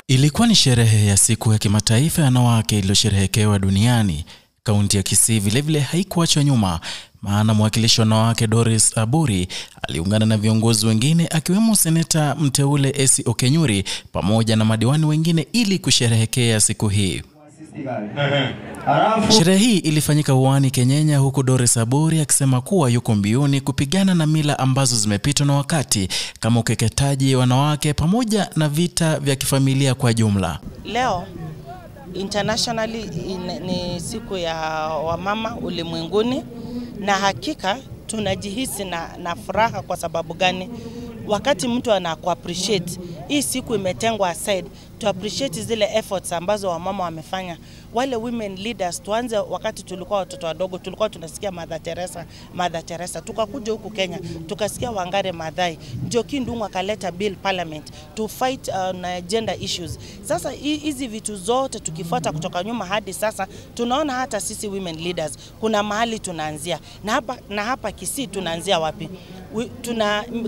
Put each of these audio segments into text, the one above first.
Ilikuwa ni sherehe ya siku ya kimataifa ya wanawake iliyosherehekewa duniani. Kaunti ya Kisii vilevile haikuachwa nyuma, maana mwakilishi wa wanawake Doris Aburi aliungana na viongozi wengine akiwemo seneta mteule Esi Okenyuri pamoja na madiwani wengine ili kusherehekea siku hii. Sherehe hii ilifanyika uwani Kenyenya, huku Doris Aburi akisema kuwa yuko mbioni kupigana na mila ambazo zimepitwa na wakati kama ukeketaji wanawake pamoja na vita vya kifamilia kwa jumla. Leo internationally ni siku ya wamama ulimwenguni, na hakika tunajihisi na furaha. Kwa sababu gani? Wakati mtu anaku-appreciate, hii siku imetengwa aside to appreciate zile efforts ambazo wamama wamefanya. Wale women leaders, tuanze wakati tulikuwa watoto wadogo, tulikuwa tunasikia Mother Teresa, Mother Teresa. Tukakuja huku Kenya, tukasikia Wangari Maathai. Njoki Ndung'u akaleta bill parliament to fight na gender issues. Sasa hizi vitu zote tukifuata kutoka nyuma hadi sasa, tunaona hata sisi women leaders kuna mahali tunaanzia. Na hapa Kisii tunaanzia wapi?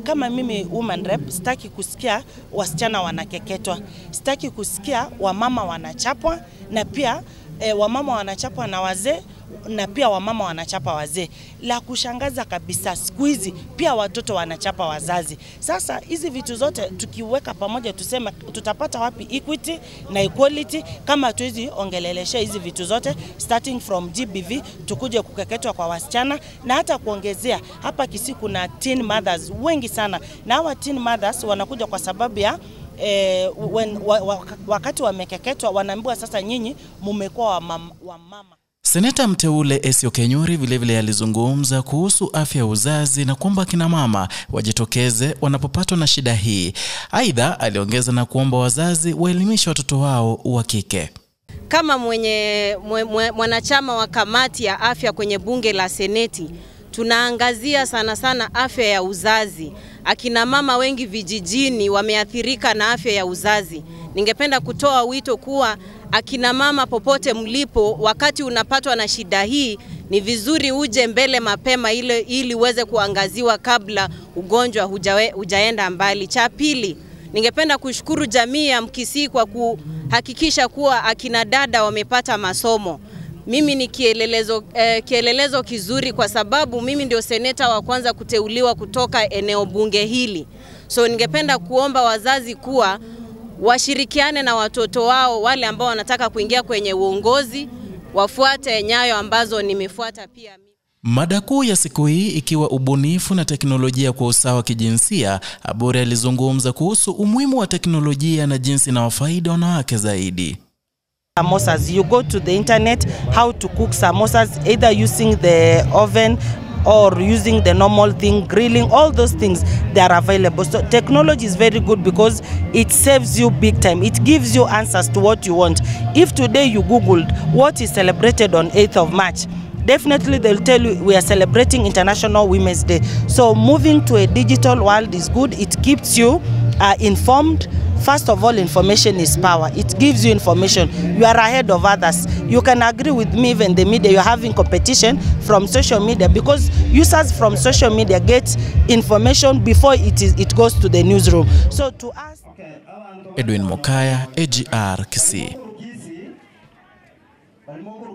Kama mimi woman rep, sitaki kusikia wasichana wanakeketwa, sitaki kusikia wamama wanachapwa, na pia wamama wanachapwa na wazee, na pia wamama wanachapa wazee. La kushangaza kabisa, siku hizi pia watoto wanachapa wazazi. Sasa hizi vitu zote tukiweka pamoja, tuseme tutapata wapi equity na equality kama tuwezi ongelelesha hizi vitu zote, starting from GBV tukuje kukeketwa kwa wasichana? Na hata kuongezea, hapa Kisii kuna teen mothers wengi sana, na hawa teen mothers wanakuja kwa sababu ya wakati wamekeketwa wanaambiwa sasa nyinyi mumekuwa wamama. Seneta mteule Esi Okenyuri vilevile alizungumza kuhusu afya ya uzazi na kwamba kina mama wajitokeze wanapopatwa na shida hii. Aidha, aliongeza na kuomba wazazi waelimishe watoto wao wa kike. Kama mwanachama wa kamati ya afya kwenye bunge la Seneti, tunaangazia sana sana afya ya uzazi. Akina mama wengi vijijini wameathirika na afya ya uzazi. Ningependa kutoa wito kuwa akina mama popote mlipo, wakati unapatwa na shida hii, ni vizuri uje mbele mapema ili uweze kuangaziwa kabla ugonjwa hujaenda mbali. Cha pili, ningependa kushukuru jamii ya Mkisii kwa kuhakikisha kuwa akina dada wamepata masomo. Mimi ni kielelezo kizuri kwa sababu mimi ndio seneta wa kwanza kuteuliwa kutoka eneo bunge hili. So ningependa kuomba wazazi kuwa washirikiane na watoto wao, wale ambao wanataka kuingia kwenye uongozi, wafuate nyayo ambazo nimefuata pia mimi. Mada kuu ya siku hii ikiwa ubunifu na teknolojia kwa usawa kijinsia, Aburi alizungumza kuhusu umuhimu wa teknolojia na jinsi na wafaida wanawake zaidi. Samosas, you go to the internet, how to cook samosas, either using the oven or using the normal thing, grilling, all those things, they are available. So technology is very good because it saves you big time. It gives you answers to what you want. If today you Googled what is celebrated on 8th of March, definitely they'll tell you we are celebrating International Women's Day. So moving to a digital world is good. It keeps you informed. First of all, information is power. It gives you information. You are ahead of others. You can agree with me, even the media, you're having competition from social media because users from social media get information before it goes to the newsroom. So to us... Edwin Mokaya, AGR, Kisii.